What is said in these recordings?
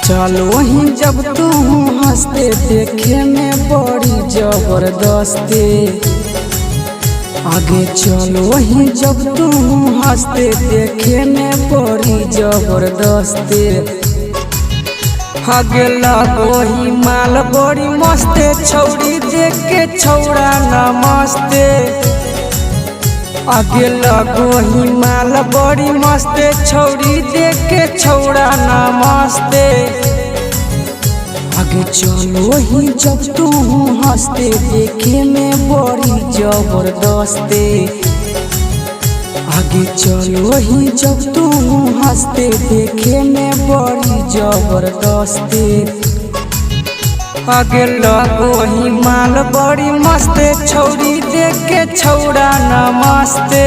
चलो ही जब तू हंसते देखे में बड़ी जबरदस्ती। आगे चलो ही जब तू हंसते देखे में बड़ी जबरदस्ती। आगे लगो ही माल बड़ी मस्ते छौड़ी देख के छौड़ा नमस्ते। आगे लगो ही माल बड़ी मस्ते छौड़ी देख के छौड़ा नमस्ते। आगे चलो ही जब तू हंसते देखे में बड़ी जबरदस्ती। आगे चलो ही जब तू हंसते देखे में बड़ी जबरदस्ती। आगे लगो ही माल बड़ी मस्ते छौड़ी देख के छौड़ा नमस्ते।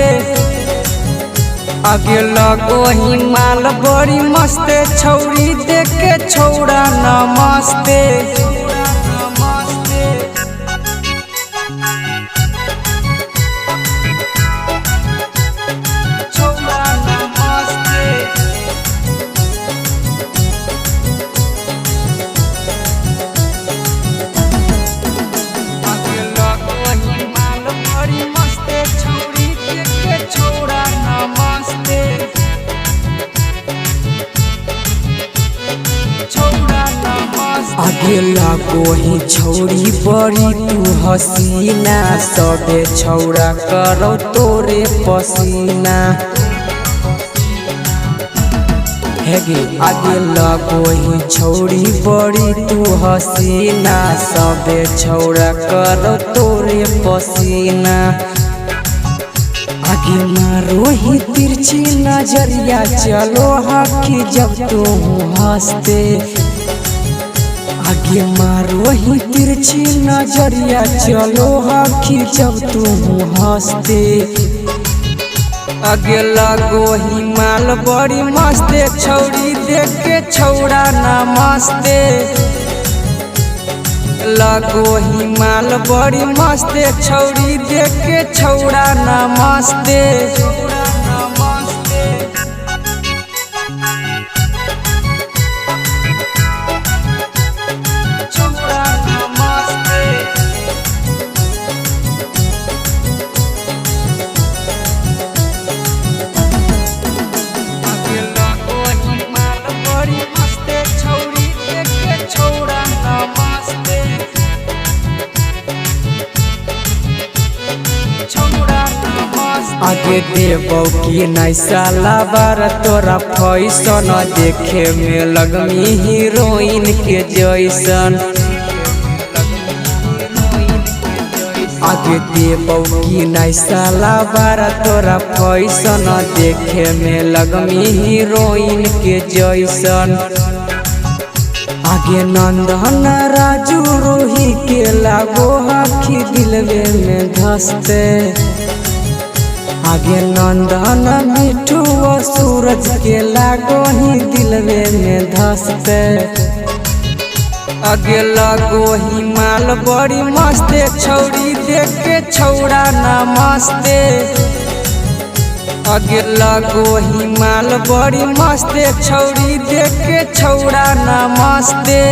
आगे लगो ही माल बड़ी मस्ते छौड़ी देख के छौड़ा नमस्ते। छौड़ा नमस्ते। आगे लगो ही माल बड़ी मस्ते छौड़ी देख के छौड़ा नमस्ते। आगे लगो ही छौड़ी बड़ी तू हसीना, सबे छौड़ा करो तोरे पसीना। हेगे आगे लगो ही छौड़ी बड़ी तू हसीना, सबे छौड़ा करो तोरे पसीना। आगे मारो ही तिरछी नजरिया चलो हकी जब तू हंसते। आगे मारो ही तिरछी नजरिया चलो हकी जब तू हंसते। आगे लगो ही माल बड़ी मस्ते छौड़ी देख के छौड़ा नमस्ते। लगो ही माल बड़ी मस्ते छौड़ी देख के छौड़ा नमस्ते। छौड़ा नमस्ते। आगे लगो ही माल बड़ी मस्ते छौड़ी देख के छौड़ा नमस्ते। आगे देबौ की नहीं साला बार तोरा फैसन, देखे में लगमी हीरोइन के जैसन। आगे देबौ की नहीं साला बार तोरा फैसन, देखे में लगमी हीरोइन के जैसन। आगे नंदन राजू रोही के लागो हखी दिलवे में धसते। आगे नंदन मिठू सूरज के लागो ही दिलवे में धसते। आगे लगो ही माल बड़ी मस्ते छौड़ी देख के छौड़ा नमस्ते। आगे लगो ही माल बड़ी मस्ते छौड़ी देख के छौड़ा नमस्ते।